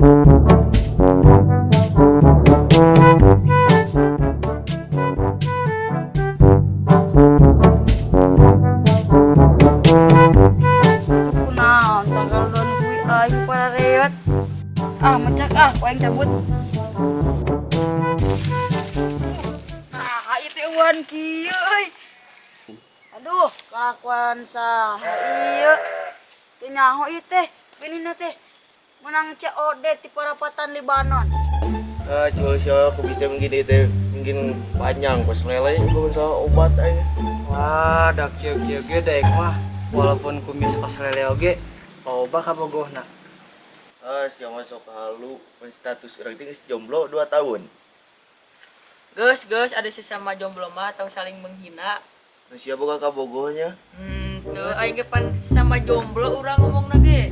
Tuh kunaon tanggal don kui aing parareot. Ah, mecak ah, ku aing cabut. Ah, itu eueuhan kieu euy. Aduh, kelakuan saha ieu. Teu nyaho ieu teh, binina teh. Menang COD ti parapatan Libanon. Ah, cul sia aku bisa mungkin itu mungkin panjang pas lele juga bisa obat aja. Wah, dak kieu-kieu ge daek mah walaupun kumis kos lele oge loba kabogohna. Ah, sia masuk halu status urang teh geus jomblo 2 tahun. Geus, geus ada sesama jomblo mah atau saling menghina. Nah, sia boga kabogohnya. Teu aing ge pan sesama jomblo urang ngomongna ge.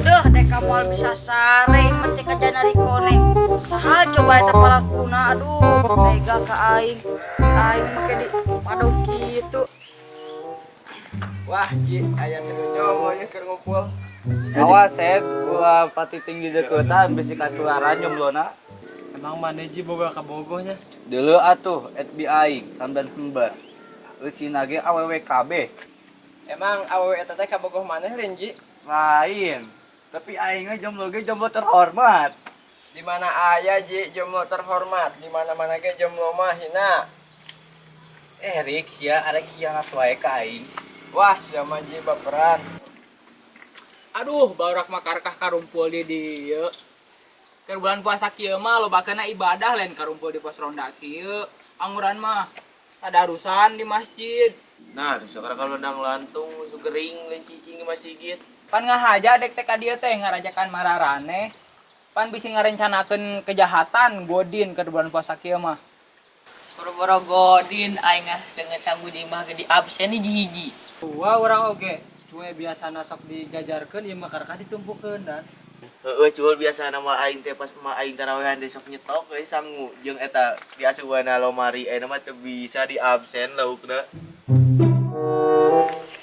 Duh, dek kamal bisa sare mati ka janari koneng. Saha coba eta palakuna, aduh, tega ka aing. Aing make di padok kitu. Wah, Ji, aya teu jomblo nya keur ngumpul. Awas, Sep, ulah pati tinggi deukeutan bisi katularan jomblona. Emang maneh Ji boga kabogohnya? Deuleu atuh FBI tamdan hembar. Eusina ge awewe kabeh. Emang awewe eta teh kabogoh maneh lain, Ji? Lain. Tapi aing ge jomblo ge jomblo terhormat. Di mana aya Ji jomblo terhormat? Di mana-mana ge jomblo mah hina. Rik sia arek khianat wae ka aing. Wah, sia mah Ji baperan. Aduh, barudak mah karkah karumpul di dieu. Keur bulan puasa kieu mah lobakeunna ibadah lain karumpul di pos ronda kieu. Anguran mah tadarusan di masjid. Nah, sekarang kalau nang lantung su gering lain cicing di masjid. Pan ngahaja dek teh ka dieu teh ngarajakan mararaneh. Pan bisi ngarencanakeun kejahatan godin keur bulan puasa kieu mah. Boro-boro godin aing dengan sanggup di imah ge di absen hiji-hiji. Wah, urang oge. Cue biasana sok dijajarkeun ieu mah karkah ditumpukeun dan. Heeh, cul biasa nama aing teh pas ma aing tarawehan teh sok nyetok we sangu jeung eta diasubanna lomari ayeuna mah teu bisa di absen laukna.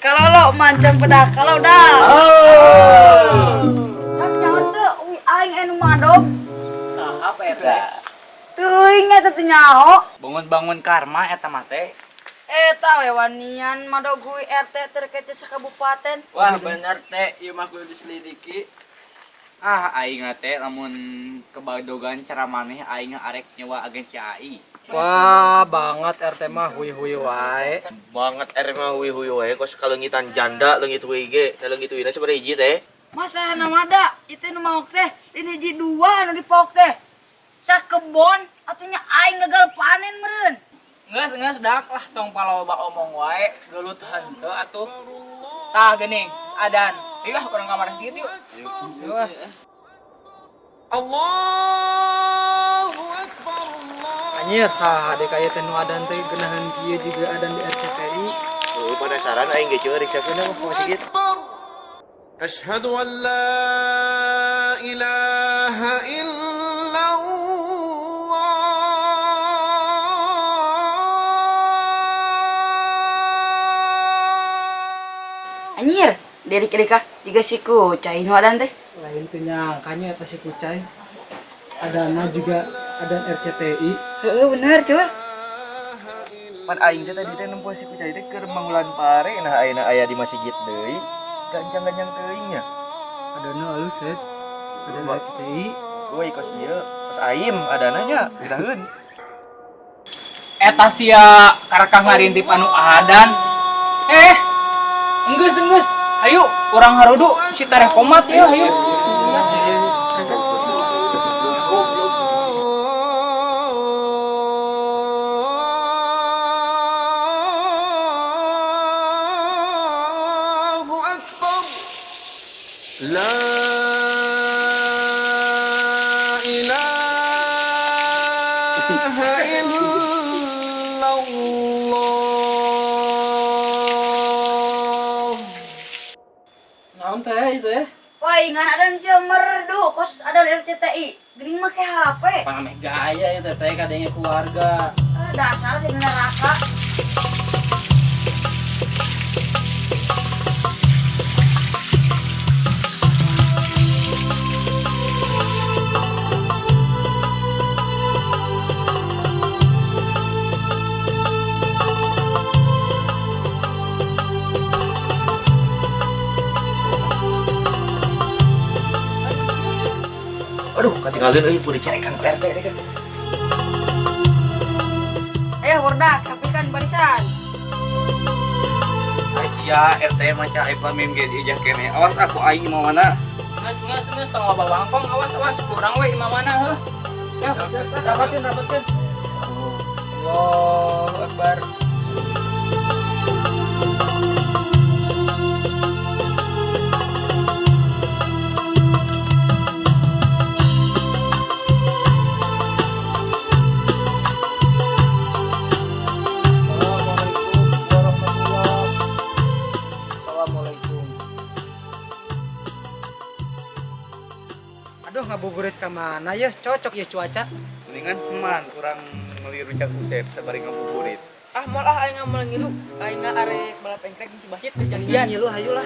Kalau lo mancam pedah kalau dah. Oh. Dak nyaho teu ui aing anu madog. Saha Pak RT? Teuing eta teu nyaho. Bangun-bangun karma eta mah teh. Eta we wanian madog hui RT terkece sakabupaten. Wah, bener teh, ieu mah kudu diselidiki. Ah, aing teh lamun kebadogan cara maneh aing arek nyewa agensi AI. Wah, banget RT mah hui-hui wae. Banget RT mah hui-hui wae kos kaleungitan janda leungit hui ge, teh leungit huina sabaraha hiji teh. Masalahna mah da, itu nu maok teh, ini hiji dua anu dipaok teh. Sakebon atunya aing gagal panen meureun. Geus geus dak lah tong paloba omong wae, gelut henteu atuh. Tah geuning, adan. Ayo ah urang ka masjid yuk. Allahu Akbar Allah. Anjir, saha dek aya teh nu adan teh geunaheun kieu juga adan di RCTI. Heuh, penasaran aing ge ceu rek sakeuna mah ka masjid. Asyhadu an la ilaha illallah. Anjir, derik-derik ah, jiga si kucai nu adan teh. Lain teh nyangkanya eta si kucai. Adana juga adan RCTI. Heeh, bener cul. Pan aing teh tadi teh nempo si kucai teh keur mangulan pare nah ayeuna aya di masjid deui. Gancang-gancang teuing nya. Adana alus ya. Adan RCTI. Euy kos ieu, kos aim adana nya, geuraheun. Eta sia karekah ngarintip anu adan. Enggeus enggeus. Ayo urang harudu si tareh komat ya, ayo. Allahu Akbar. La ilaha illallah. Naon teh itu teh? Palingan adan sia merdu kos adan RCTI. Geuning make HP. Pameh gaya itu teh kadangnya keluarga. Ah, dasar si neraka. Aduh, katinggalin euy pun dicarekan ku RT teh. Ayo bordak, rapikan barisan. Asia RT maca aib lamim ge diijah keneh. Awas aku aing mau mana? Nges nges nges tong loba wangkong, awas awas kurang we imam mana heuh. Ya, rapatin rapatin. Allahu Akbar. Assalamualaikum warahmatullahi. Assalamualaikum. Aduh, ngabuburit ka mana ya? Cocok ya cuaca. Mendingan man kurang meuli rujak usep sabari ngabuburit. Ah, moal ah aing moal ngilu. Aing arek balap engkrek si Basit teh janjian. Ngilu hayu lah.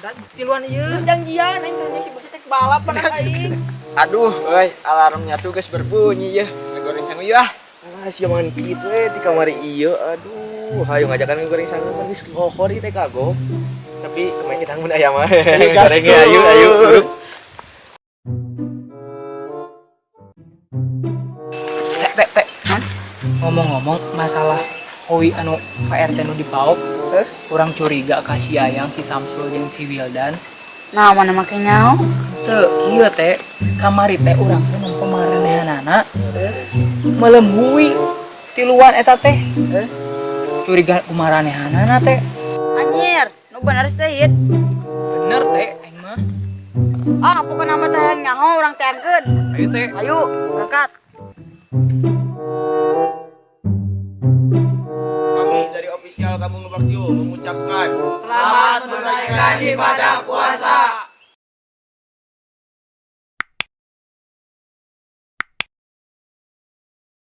Dan tiluan ieu. Janjian aing teh si Basit teh balap pada aing. Aduh, euy, alarmnya tuh geus berbunyi yeuh. Ngegoreng sangu yeuh ah. Ah, sia mangan kitu we ti kamari ieu. Aduh, hayu ngajakan goreng sangu manis lohor ieu teh kagok. Tapi kemarin kita mun aya mah. Goreng ge ayu ayu. Tek tek tek. Ngomong-ngomong masalah Hoi anu Pak RT nu dipaok, kurang curiga ka si Ayang, si Samsul jeung si Wildan. Nah, mana make nyaho? Teu kieu teh, kamari teh urang teh nempo maranehanana. Meuleum hui tiluan eta teh. Curiga ku maranehanana teh. Anjir, nu bener sih teh Hit. Bener teh aing mah. Ah, pokokna mah teh hayang nyaho urang teangkeun. Ayo teh. Ayo, berangkat. Kami dari official Kampung Lebak Ciu mengucapkan selamat menunaikan ibadah puasa.